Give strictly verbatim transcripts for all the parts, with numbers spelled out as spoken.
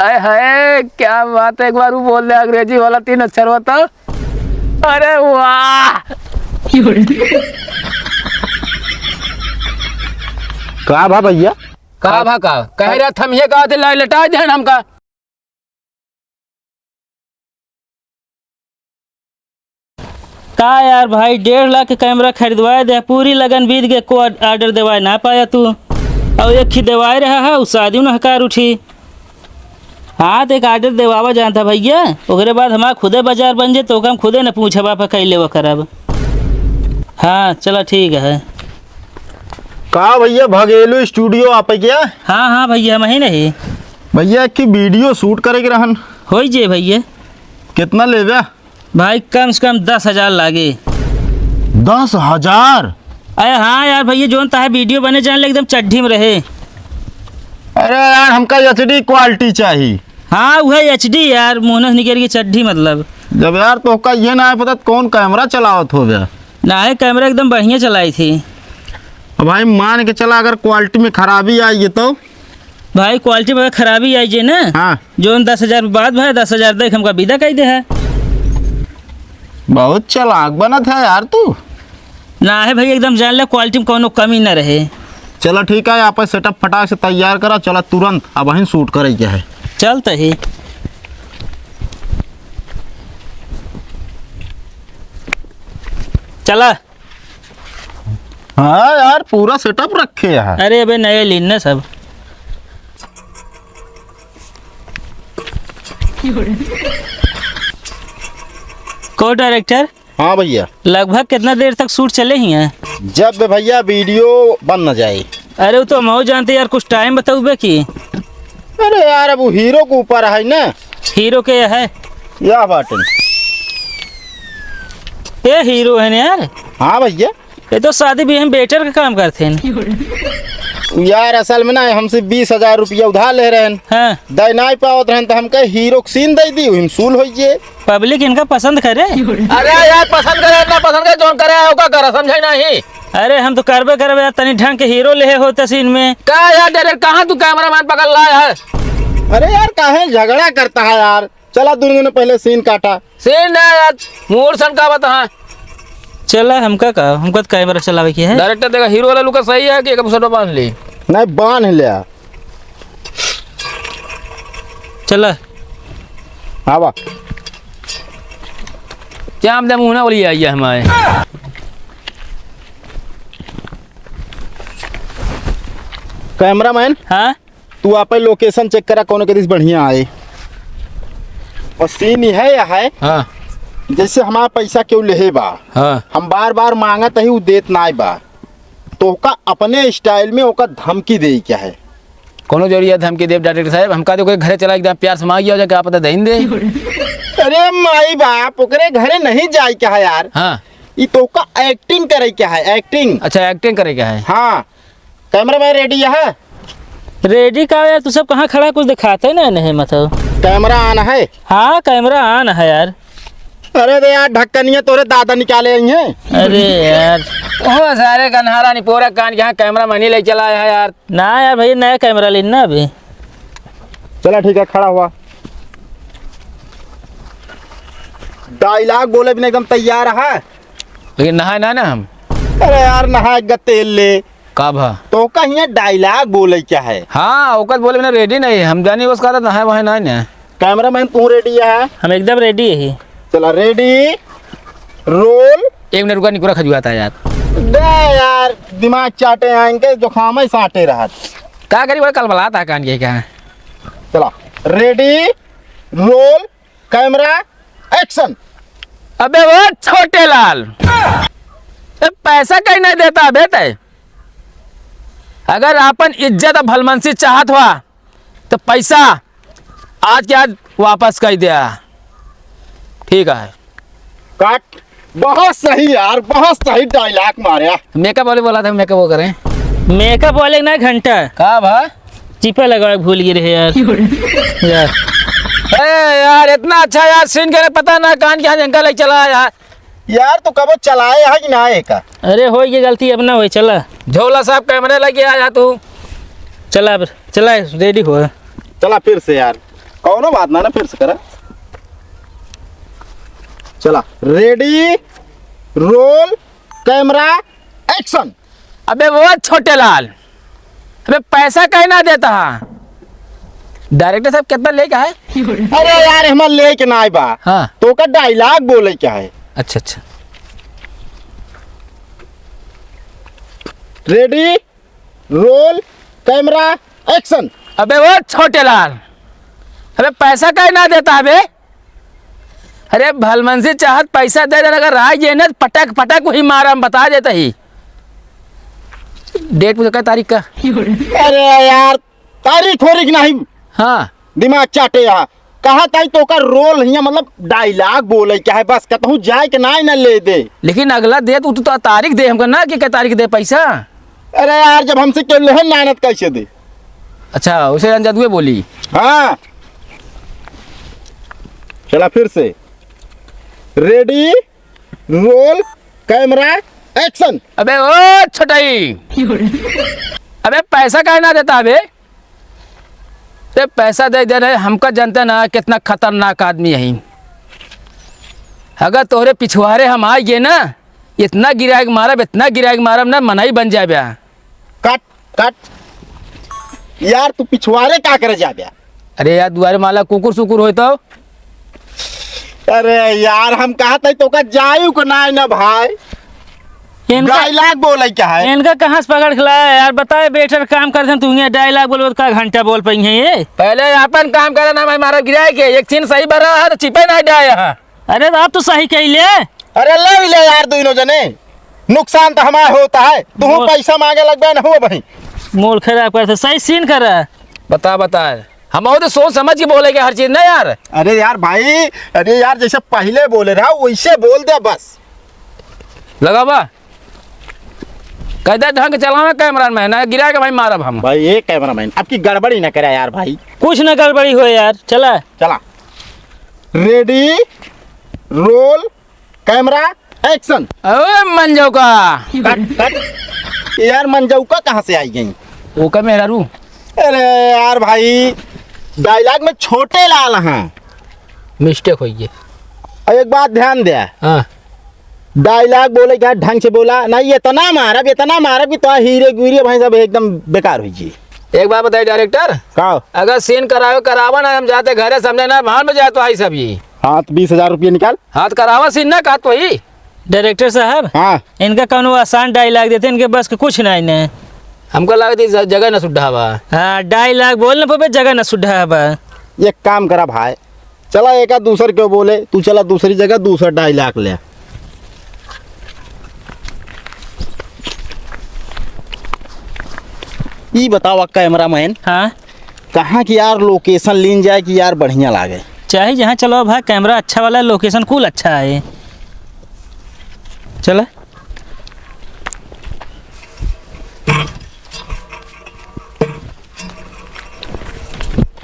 अरे हाय, क्या बात है, एक बार वो बोल दे अंग्रेजी वाला तीन अक्षर बताओ। अरे वाह। का भा भइया? का भा का? कहे रहा थमिये का थे, ला लटा दे हमका। का यार भाई, डेढ़ लाख के कैमरा खरीदवाए दे, पूरी लगन बीत गए, को आर्डर देवाए ना पाया तू। और एक ही देवाए रहा है, उ शादी में हकार उठी। हाँ, तो एक आर्डर देवावा जानता भइया, ओकरे बाद हमार खुदे बाजार बन जे, तो हम खुदे न पूछब, आप कैले वो करब। हाँ, चला ठीक है। का भइया, भगेलू स्टूडियो आप क्या? हाँ, हाँ भइया, हम ही नहीं। भइया, एक वीडियो शूट करे के रहन। होई जे भइया। कितना लेबे? भाई, कम से कम दस हजार लागे। दस हजार? अरे हाँ यार भइया, जोन ताहे वीडियो बने जान ले एकदम चड्ढी में रहे। अरे यार, हमका एचडी क्वालिटी चाही। हाँ, वह एचडी यार, मुंह से निकल के चड्ढी मतलब। जब यार तोहका ये ना है पता, तो कौन कैमरा चलावत हो गया? ना है, कैमरा एकदम बढ़िया चलाई थी। अब भाई मान के चला, अगर क्वालिटी में खराबी आई तो? भाई, क्वालिटी में खराबी आई जे ना, हाँ। जोन दस हजार बाद भाई, दस हजार देख हमका विदा कई दे है। बहुत चालाक बनत है यार तू। ना है भाई, एकदम जान ले, क्वालिटी में कौनो कमी ना रहे। चला ठीक है, आप सेटअप फटाक से तैयार करा, चला तुरंत अब वहीं शूट करे के है। चलते ही। चला। हाँ यार, पूरा सेटअप रखे हैं। अरे अबे, नए लीन ना सब। को डायरेक्टर? हाँ भइया। लगभग कितना देर तक शूट चले ही हैं? जब भइया वीडियो बन न जाए। अरे वो तो हम जानते यार, कुछ टाइम बताउबे की। अरे यार, अब वो हीरो के ऊपर है ना। हीरो के है? या बाटन। ये हीरो है ना यार? हाँ भइया। ये तो शादी ब्याह में वेटर का काम करते हैं। यार, असल में ना, हमसे बीस हजार रुपया उधार ले रहे हैं। हाँ। दे नाई पावत रहन, तो हमके हीरो के सीन दे दी, वही में शूट होई जे। पब्लिक इनका पसंद करे। अरे यार, पसंद करे ना पसंद करे, जोन करे है, ओका करे, समझे नहीं। अरे, हम तो करबे करबे यार, तनी ढंग के हीरो लेहे होते सीन में। का यार, डायरेक्टर, कहाँ तू कैमरामैन पकड़ लाया है? अरे यार, काहे झगड़ा करता है यार? चला, दोनों जने पहले सीन काटा। सीन ना यार, मूड सन का बता। चला, हमका का, हमका तो कैमरा चलावे के है। डायरेक्टर देखा, हीरो वाला लुक सही है कि एक शर्ट बांध ली? नहीं, बांध लिया। चला। आवा। क्या हम दे मुंह ना बोली आई है हमारे। कैमरामैन। हाँ? तू आपे लोकेशन चेक करा, कौनो के दिस बढ़िया आए। और सीन यह है, हाँ। जैसे हमारा पैसा केहू लेहे बा, हाँ। हम बार बार मांगत ही, उ देत नाय बा, तो ओका अपने स्टाइल में ओका धमकी दे क्या है। कौनो जरूरी है धमकी देव डायरेक्टर साहब? हमका तो ओकरे घरे चला, एकदम प्यार से मांगिया हो जाके, आप पता दहिन दे। अरे माई बाप, ओकरे घरे नहीं जाए क्या है यार? हाँ। ई तो ओका एक्टिंग करे क्या है, एक्टिंग। अच्छा, एक्टिंग करे क्या है? हाँ। कैमरा मैन रेडी है? रेडी का यार, तू सब कहाँ खड़ा, कुछ दिखाते ना नहीं मतलब। कैमरा ऑन है? हाँ, कैमरा ऑन है यार। अरे दे यार, ढक्कनिया तोरे दादा निकाले आई हैं। अरे यार। ओ सारे गनहारा नहीं, पूरा कान यहाँ कैमरा मैन ही ले चला आया है यार। ना यार भैया, नया कैमरा लेना अभी। चला ठीक है, खड़ा हुआ। डायलॉग बोले बिना एकदम तैयार है। लेकिन नहाए ना ना हम। अरे यार, नहाए ग तेल ले। का भा? तो का हियाँ डायलॉग बोले क्या है? हाँ, ओकर बोले बिना रेडी नहीं, हम जानी बस कहता नहाए वहाए ना ना। कैमरामैन, तू रेडी है? हम एकदम रेडी है। चला, रेडी, रोल। एक मिनट रुका, निकुरा खजुआता है यार। दे यार, दिमाग चाटे हैं इनके, जुकाम ही साटे रहत। का करी, वो कल बलाता है कान के क्या है? चला, रेडी, रोल, कैमरा, एक्शन। अबे वो छोटे लाल, ए, पैसा कहीं नहीं देता अबे तय। अगर आपन इज्जत और भलमनसी चाहत हुआ तो पैसा आज के आज वापस कर दिया। ठीक है। काट। बहुत सही यार, बहुत सही डायलॉग मारा। मेकअप वाले बोला था, मेकअप वो करें। मेकअप वाले ना घंटा। का भा? चिपा लगावे भूल गए रहे यार। यार। ए यार, इतना अच्छा यार सीन के पता ना कान के यहाँ जंगल ही चला यार। यार, तू कबो चलाए है कि ना है का? अरे, हो ये गलती अपना होई, चला। झोला साहब कैमरे लगे आया तू। चला अब, चला, रेडी हो। चला फिर से यार। कौनो बात ना, ना, फिर से करा। चला, ready, roll, camera, action। अबे वो छोटे लाल, अबे पैसा काहे ना देता है? डायरेक्टर साहब कितना लेके आए? अरे यार, हमार लेके ना आए बा। हाँ। तोका dialogue बोले क्या है? अच्छा, अच्छा। Ready, roll, camera, action। अबे वो छोटे लाल, अबे पैसा काहे ना देता है बे? अरे भलमनसी चाहत पैसा दे देना, अगर आ गए ना तो पटक पटक वही मारा, हम बता देता ही। डेट पूछा, कै तारीख का? अरे यार, तारीख होरिक नहीं। हाँ। दिमाग चाटे यहाँ। कहा ताई तोका रोल हियाँ, मतलब dialogue बोले क्या है, बस कहता हूँ जाए के ना, ना ले दे। लेकिन अगला दे तू, तू तो तारीख दे हमका ना कि कै तारीख दे पैसा। अरे यार, जब हमसे केहू लेहे ना, ना तो कैसे दे? अच्छा, उसे रंजदुए बोली। हाँ। चला फिर से। Ready, roll, camera, action। अबे ओ छोटाई, अबे पैसा काहे ना देता अबे? ते पैसा दे दे रहे, हमका जनते ना कितना खतरनाक आदमी है। अगर तोहरे पिछुआरे हम आ गए ना, इतना गिराए के मारब, इतना गिराए के मारब ना, मनई बन जाबे। कट, कट। यार, तू पिछुआरे का करे जाबे? अरे यार, दुआरे माला कुकुर सुकुर होय तो। अरे यार, हम कहत है तोका जायु को नाय ना भाई। इनका dialogue बोले क्या है? इनका कहाँ से पकड़ के लाया यार? बताए, बैठे काम करते हैं, तू ये dialogue बोलबे तो का घंटा बोल पाई है ये? पहले अपन काम करे ना, मैं मारा गिराए के, एक सीन सही बरा है तो चिपे ना जाए यहाँ। अरे, तो आप तो सही कहिले। अरे, ले ले यार, दोनों जने, नुकसान तो हमारा होता है, तू मोल- पैसा मांगे लगबे ना हो भाई। मोल खराब करते, सही सीन करा। बता, बता, हम और तो सोच समझ के बोले के हर चीज ना यार। अरे यार भाई, अरे यार, जैसे पहले बोले रहा वैसे बोल दे बस। लगावा, कायदा ढंग से चलावे कैमरा मैन, ना गिरा के भाई मारब हम। भाई, ये कैमरा मैन, अब की गड़बड़ी ना करे यार भाई। कुछ ना गड़बड़ी हो यार, चला। चला। Ready, roll, camera, action। ओए मंजौका। कट, कट। यार, मंजौका कहाँ से आई गई? ओका मेहरारू। अरे यार भाई, dialogue में छोटे लाल हैं। Mistake होई है। और एक बात ध्यान दे। हाँ। Dialogue बोले क्या, ढंग से बोला। नहीं, इतना मारब, इतना मारब कि तो हीरे गुरे भाई सब एकदम बेकार हो जी। एक बात बताई director। का? अगर scene करावे, करावा ना, हम जाते घरे, समझे ना, भान में जाए तो आई सब ये। हाँ, तो बीस हजार रुपये निकाल। हाँ, तो करावा scene ना, का तो ही। Director साहब, हाँ। इनका कौनो आसान dialogue देते, इनके बस के कुछ नहीं ने। हमको लगत है ज-, जगह न सुड्ढा बा। हाँ, dialogue बोल न पबे, जगह न सुड्ढा बा। एक काम करा भाई, चला एक आध दूसर क्यों बोले, तू चला दूसरी जगह दूसरा dialogue ले। ई बतावा camera man, हाँ? कहाँ की यार location लीन जाए कि यार बढ़िया लागे? चाहे जहाँ चलो भाई, camera अच्छा वाला, location कुल अच्छा है। चला।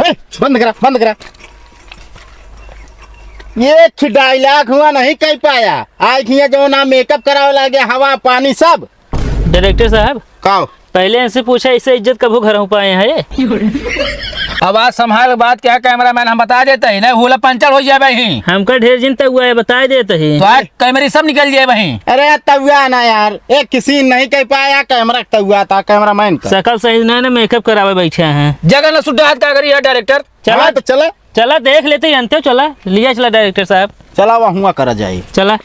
हे, बंद करा, बंद करा। ये एक dialogue हुआ नहीं कह पाया। आज हियाँ जो ना makeup करावे लागे, हवा पानी सब। Director साहब, का हो? पहले इनसे पूछा, इससे इज्जत कबो घर हो पाए हैं? आवाज संभाल बात क्या, camera man, हम बता देते ही, नहीं हुआ पंचर हो जाए ही। हमका ढेर जिन तउआ है, बता देते ही। तो आज camera सब निकल जाए वहीं। अरे तउआ ना यार, एक किसी नहीं कह पाया, camera तउआ था, camera man का। शकल सही नहीं ना, makeup करावे बैठे हैं। जगह न सुधार का करी यार director। चला। हाँ, तो चला। चला, देख लेते ही, अंते चला, लिया चला director साहब। चला, वह हुआ करा जाए। चला।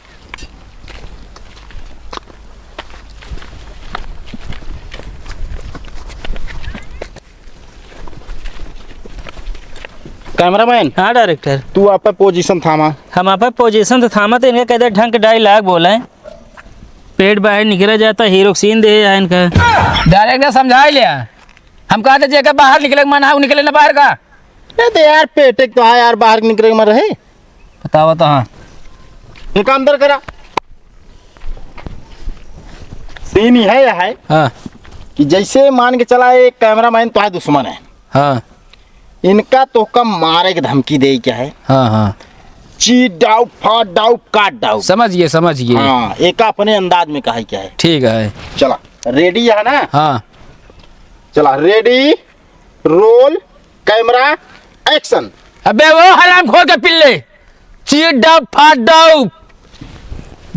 Camera man। हाँ director। तू आप position थामा। हम आप position तो थामा, तो इनका कहते ढंग के dialogue बोले। पेट बाहर निकला जाता, हीरो सीन दे है इनका। Director समझा लिया। हम कहते जेकर बाहर निकले के मन है, वो निकले ना बाहर का। नहीं तो यार, पेटे तो है यार, बाहर निकले के मन रहे। बतावा तो, हाँ। एक अंदर करा। Scene ही है, यह है हाँ। कि जैसे मान के चला, एक camera man तो है दुश्मन है। हाँ। इनका तोहका मारे के धमकी दे क्या है? हाँ, हाँ। चीर डाउ, फाड़ डाउ, काट डाउ। समझ गए, समझ गए। हाँ, एक अपने अंदाज में कहा क्या है। ठीक है। चला, ready है ना? हाँ। चला, ready, roll, camera, action। अबे वो हरामखोर के पिल्ले, चीर डाउ, फाड़ डाउ।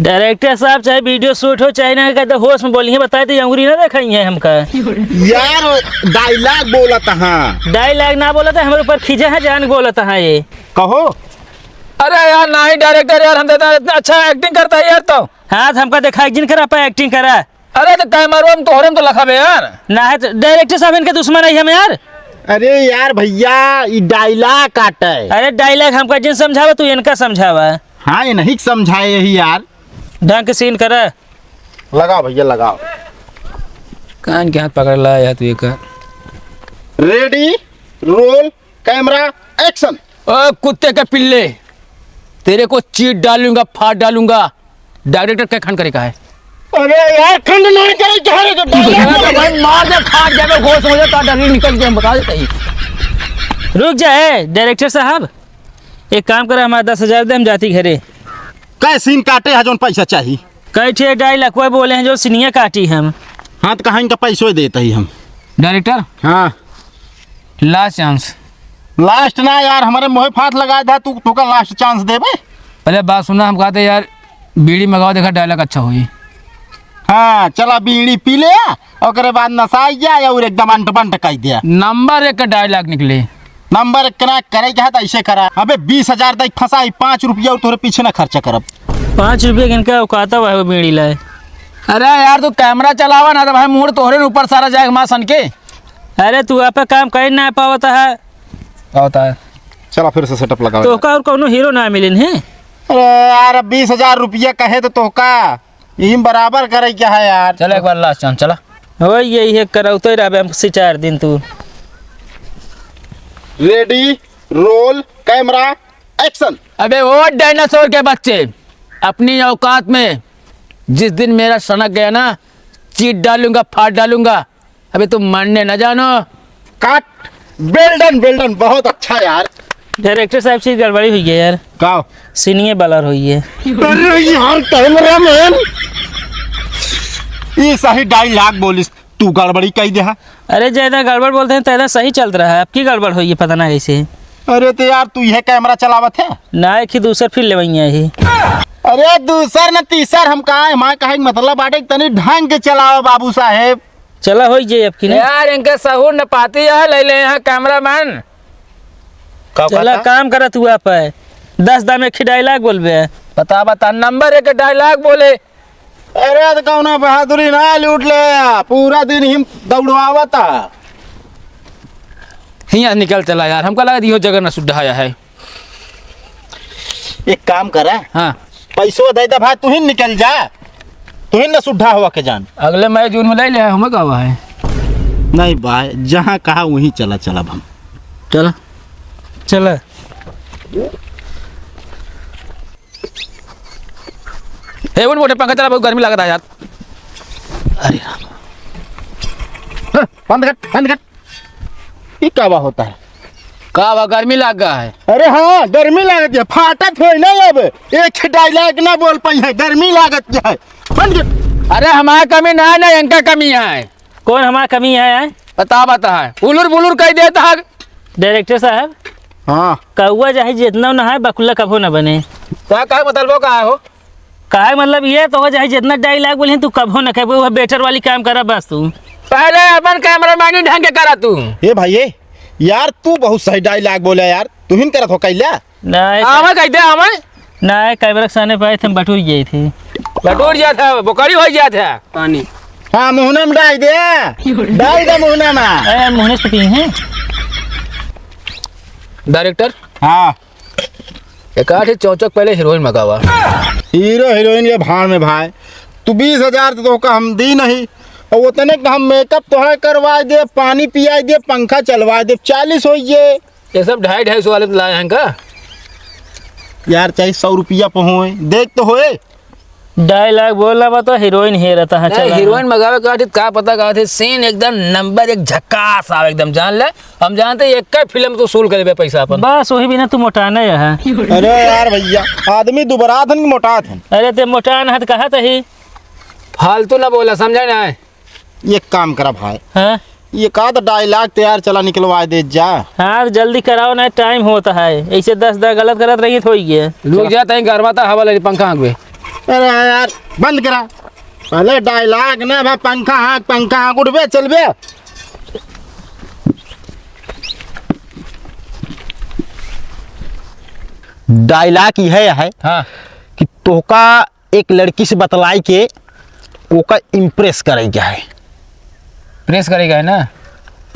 डायरेक्टर साहब, चाहे वीडियो शूट हो, चाहे ना, कहते होश में बोलिए, बताए तो ये अंगुरी ना दिखाई है हमका। यार, डायलॉग बोलत हाँ। डायलॉग ना बोलत है, हमारे ऊपर खींचे हैं, जान बोलत है ये। कहो। अरे यार, नाही डायरेक्टर यार, हम तो इतना, इतना अच्छा एक्टिंग करता है यार तो। हाँ, तो हमका दिखाई जिन करा, पर एक्टिंग करा। अरे तो कैमरवा में तोहरे में तो लखाबे यार। ना है तो डायरेक्टर साहब इनके दुश्मन है हम यार। अरे यार भैया, ई डायलॉग काटे। अरे डायलॉग हमका जिन समझावा, तू इनका समझावा। हाँ, ये नहीं समझाए यही यार। ढंग के सीन करे। लगाओ भैया, लगाओ। कान के हाथ पकड़ ला यार तू एक। Ready, roll, camera, action। ओ कुत्ते के पिल्ले, तेरे को चीर डालूंगा, फाड़ डालूंगा। डायरेक्टर के खंड करे का है? अरे यार, खंड नहीं करे, कह रहे तो अरे तो भाई, मार दे, फाड़ जाबे, होश हो जाए, तो डर निकल के हम बता देते ही। रुक जा, ए, डायरेक्टर साहब, एक काम करे, हमारा दस हजार दे, हम जाती घरे। कै सीन काटे है, जौन पैसा चाही? कै ठे डायलॉग बोले हैं, जो सीनिया काटी हम। हाँ, तो कहाँ इनका पैसो देते ही हम। डायरेक्टर? हाँ। लास्ट चांस। लास्ट ना यार, हमारे मुँहे फाट लगा था, तू, तू का लास्ट चांस देबे? पहले बात सुना, हम कहते यार, बीड़ी मंगावा, देखा डायलॉग अच्छा होई। हाँ, चला बीड़ी पी ले, ओकरे बाद नशा आ गया या और एकदम अंट बंट कर दिया। नंबर एक का डायलॉग निकले। नंबर एक के ना करे के है तो ऐसे करा। अबे बीस हजार दे फंसा ही, पाँच रुपया और तोहरे पीछे ना खर्चा करब। पाँच रुपया के इनका औकात है वो बीड़ी लाए। अरे यार, तू कैमरा चलावा ना तो भाई, मूड तोहरे ऊपर सारा जाए माँ सन के। अरे तू आप काम कर ना पावत है। पावत है। चला फिर से सेटअप लगा। तोहका और कौनो हीरो ना मिलिन है? अरे यार, अब बीस हजार रुपया कहे तो तोहका यही बराबर करे क्या है यार? चल एक बार लास्ट चांस, चला। हो यही है, करौते रहबे हम से चार दिन तू। Ready, roll, camera, action। अबे ओ डायनासोर के बच्चे, अपनी औकात में जिस दिन मेरा सनक गया ना, चीर डालूंगा, फाड़ डालूंगा। अबे तुम मरने न जानो। Cut। Well done, well done, बहुत अच्छा यार। डायरेक्टर साहब से गड़बड़ी हुई है यार। का? सीनियर बलर हुई है। अरे यार, कैमरामैन, ये सही डायलॉग बोलिस, तू गड़बड़ी कही दे हा। अरे, ज्यादा गड़बड़ बोलते हैं, तेरा सही चलत रहा है, अब की गड़बड़ हुई है, पता ना कैसे। अरे, तो यार, तू यह कैमरा चलावत है? ना, एक ही दूसर फिर लेवइया ही। अरे, दूसर न तीसर, हम कहा है, हमारे कहे के मतलब बाटे, तनी ढंग के चलाओ बाबू साहेब। चला, होई जे अब की ना। यार, इनके सहूर न पाती है, ले ले यहाँ कैमरामैन। का चला, कहता? काम करत हुआ पे। दस दाम एक ही डायलॉग बोलबे। बता, बता, नंबर एक डायलॉग बोले। अरे, तो कौनो बहादुरी ना लूट ले, पूरा दिन ही दौड़वावता। हियाँ निकल चला यार, हमका लगा इहो जगह न सुधाया है। एक काम करा। हाँ। पैसो दे दे भाई, तू ही निकल जा, तू ही न सुद्धा हुआ के जान। अगले मई जून में ले ले, हमें का हुआ है? नहीं भाई, जहाँ कहा वहीं चला, चला हम। चला। चला। ए, उठ, उठ, पंखा चला, बहुत गर्मी लागत है यार। अरे राम। हाँ, बंद कर, बंद कर। ये का बा होता है? का बा, गर्मी लाग गया है? अरे हाँ, गर्मी लागत है, फाटत होई ना अब। एक डायलॉग ना बोल पाई है, गर्मी लागत है। बंद कर। अरे हमार कमी ना है, ना इनका कमी है। कौन हमार कमी है, है? बता, बता है। उलुर बुलुर कह देता है। डायरेक्टर साहब। हाँ। कौआ चाहे जितना ना है, बकुला कभो ना बने। तो का मतलब का हो? काहे मतलब ये तो हो जाए, जितना डायलॉग बोले तू कभो न कहबे, वो बेटर वाली काम करा बस तू। पहले अपन कैमरामैनी ढंग के करा तू। ए भाई, ए, यार तू बहुत सही डायलॉग बोला यार, तू ही न करत हो कैला? नहीं। आवा कह दे, आवा। नहीं, कैमरा के सामने पाए थे, हम बटुर गए थे। बटुर गया था, बोकरी हो गया था। पानी। हाँ, मुहना में डाल दे, डाल दे मुहना में। ए, मुहने से तो पी हैं। डायरेक्टर। हाँ। एक आठ ही चौचक पहले हीरोइन मंगावा। हीरो हीरोइन ये भाड़ में भाई, तू बीस हजार तो तोहका हम दी नहीं, और उतने का हम मेकअप तोहरा करवा दे, पानी पिया दे, पंखा चलवा दे, चालीस हो ये। ये सब ढाई ढाई सौ वाले तो लाए हैं का? यार, चाहे सौ रुपया पे होए, देख तो होए। डायलॉग बोलना बा तो हीरोइन हेरत है, नहीं, चला। हीरोइन मंगावे का थी, का पता का थी, सीन एकदम नंबर एक झकास आवे, एकदम जान ले। हम जानते एक का फिल्म तो सूल कर देबे पैसा अपन। बस वही बिना तू मोटाना है। अरे यार भैया, आदमी दुबरा थन कि मोटा थन? अरे ते मोटान हत कहा तही। फालतू ना बोला, समझा ना है? एक काम करा भाई। हाँ? ये का तो dialogue तैयार चला निकलवा दे जा। हाँ, जल्दी कराओ ना, time होता है। ऐसे दस दस गलत गलत रही तो होई गए। रुक जा, तई गरमा ता हवा ले पंखा हाँक बे। अरे यार, बंद करा। पहले dialogue ना बा, पंखा हाँक, पंखा हाँक, उठ बे, चल बे। Dialogue यह है हाँ। कि तोहका एक लड़की से बतलाई के ओका impress करे के है। Press करे के है ना?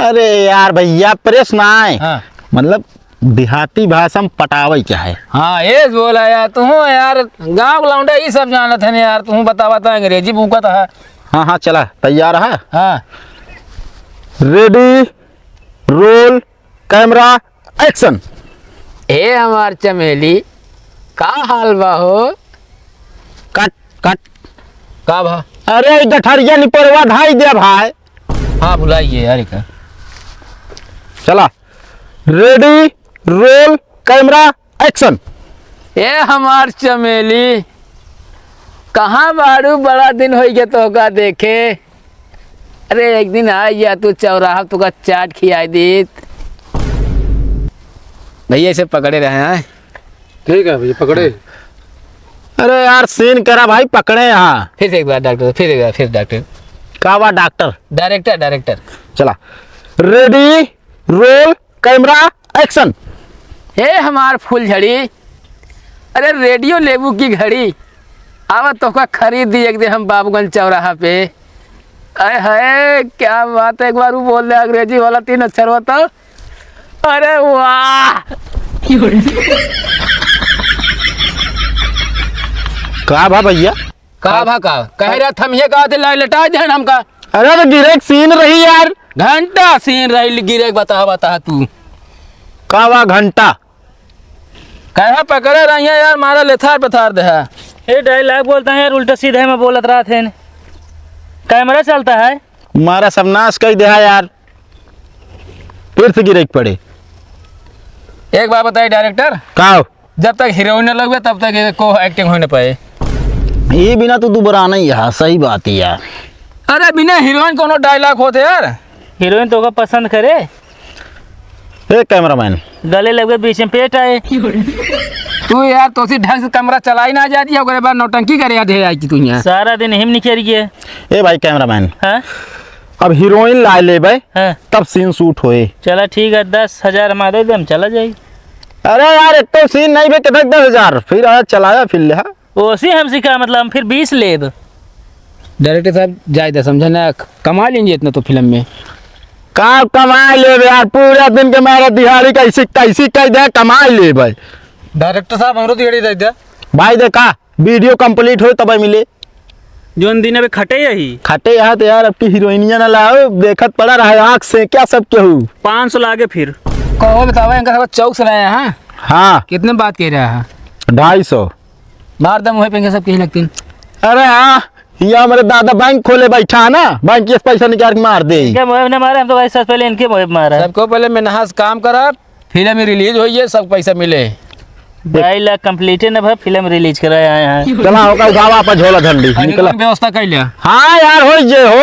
अरे यार भैया, press ना है। हाँ। मतलब देहाती भाषा में पटावे के है। हाँ, ये बोला यार, तू यार गाँव लौंडे ई सब जानत है ना यार, तू बतावा तो अंग्रेजी भूकत है। हाँ, हाँ, चला, तैयार है? हाँ। Ready, roll, camera, action। ए हमार चमेली, का हाल बा हो? Cut, cut। का भा? अरे, ई गठरिया निपरवा धाई दे भाई। हाँ, भुलाइए यार, का। चला, ready, roll, camera, action। ए हमार चमेली, कहाँ बाड़ू? बड़ा दिन होइ गया तोहका देखे। अरे, एक दिन आ जा तू चौराहा, तोका चाट खियाई दीत। भैया, इसे पकड़े रहे हैं। ठीक है भैया, पकड़े। अरे यार, scene करा भाई, पकड़े यहाँ। फिर से एक बार डॉक्टर, फिर एक बार, फिर डॉक्टर। का बा डॉक्टर? Director, director। चला, ready, roll, camera, action। हे हमार फुलझड़ी, अरे radio लेबू की घड़ी, आवा तोहका खरीद दी एक दिन हम बाबूगंज चौराहा पे। आय हाय, क्या बात है, एक बार वो बोल दे अंग्रेजी वाला तीन अक्षर बताओ। अरे वाह! का भा भैया? का भा का? कह रहा थमिए का थे, ला-, लटा देन हमका। अरे तो गिरे के scene रही यार। घंटा scene रही, गिरे के बता, बता तू। का बा घंटा? कहाँ पकड़े रहिए यार, मारा लेथार पथार देहा। ए, dialogue बोलता है यार, उल्टा सीधा में बोलत रहत है। Camera चलता है। मारा सब नाश कर देहा यार। फिर से गिरे के पड़े। एक बात बताई director, का हो? जब तक heroine न लगबे, तब तक ये को acting हो न पाए। ये बिना तो दुबरा नहीं है, सही बात है यार। अरे, बिना heroine कोनो dialogue होते यार? Heroine तोका पसंद करे? ए cameraman। गले लगे बीच में पेट आए। तू यार, तोसी ढंग से camera चलाई ना जाती है, ओकरे बाद नौटंकी करे आते आई कि तू यहाँ। सारा दिन हिम निकल गए। ए भाई cameraman। हाँ? अब heroine ला लेबे, हाँ। तब scene shoot होए। चला ठीक है, दस हजार हमारे दे, हम चला जाई। अरे यार, एक तो scene नहीं बे, कितना दस हजार? फिर आया, चलाया, फिर ले, हाँ। ओसी हमसे का मतलब, हम फिर बीस लेब। Director साहब, जाए दे, समझा ना, कमा लेंगे इतना तो film में। का कमा लेबे यार, पूरा दिन के मारा दिहाड़ी कैसी तैसी कह दे, कमा लेबे। Director साहब, हमरो दिहाड़ी दे दे। भाई देखा, video complete होए तब मिले। जोन दिन अबे खटे यही। खटे यहाँ तो यार, अब की हीरोइनिया ना लाओ, देखत पड़ा रहा आँख से क्या सब केहू। पाँच सौ लागे फिर। कहो बतावा, इनका सब चौक से लाए हैं। हाँ। कितने बात कह रहा है? ढाई सौ। मार दे मुँह पे, इनके सब कहीं लगती। अरे हाँ, ये हमारे दादा बैंक खोले बैठा है ना, बैंक से पैसा निकाल के मार दे। इनके मुँह ने मारे, हम तो भाई सबसे पहले इनके मुँह पे मारा है। सबको पहले मेहनत काम करा, फिल्म release होई है, सब पैसा मिले। ढाई लाख complete है ना भाई, फिल्म release कराए आए हैं। चला, होगा उठावा आपा झोला झंडी, अरे निकला। कोई व्यवस्था कर लिया। हाँ यार, हो जे हो।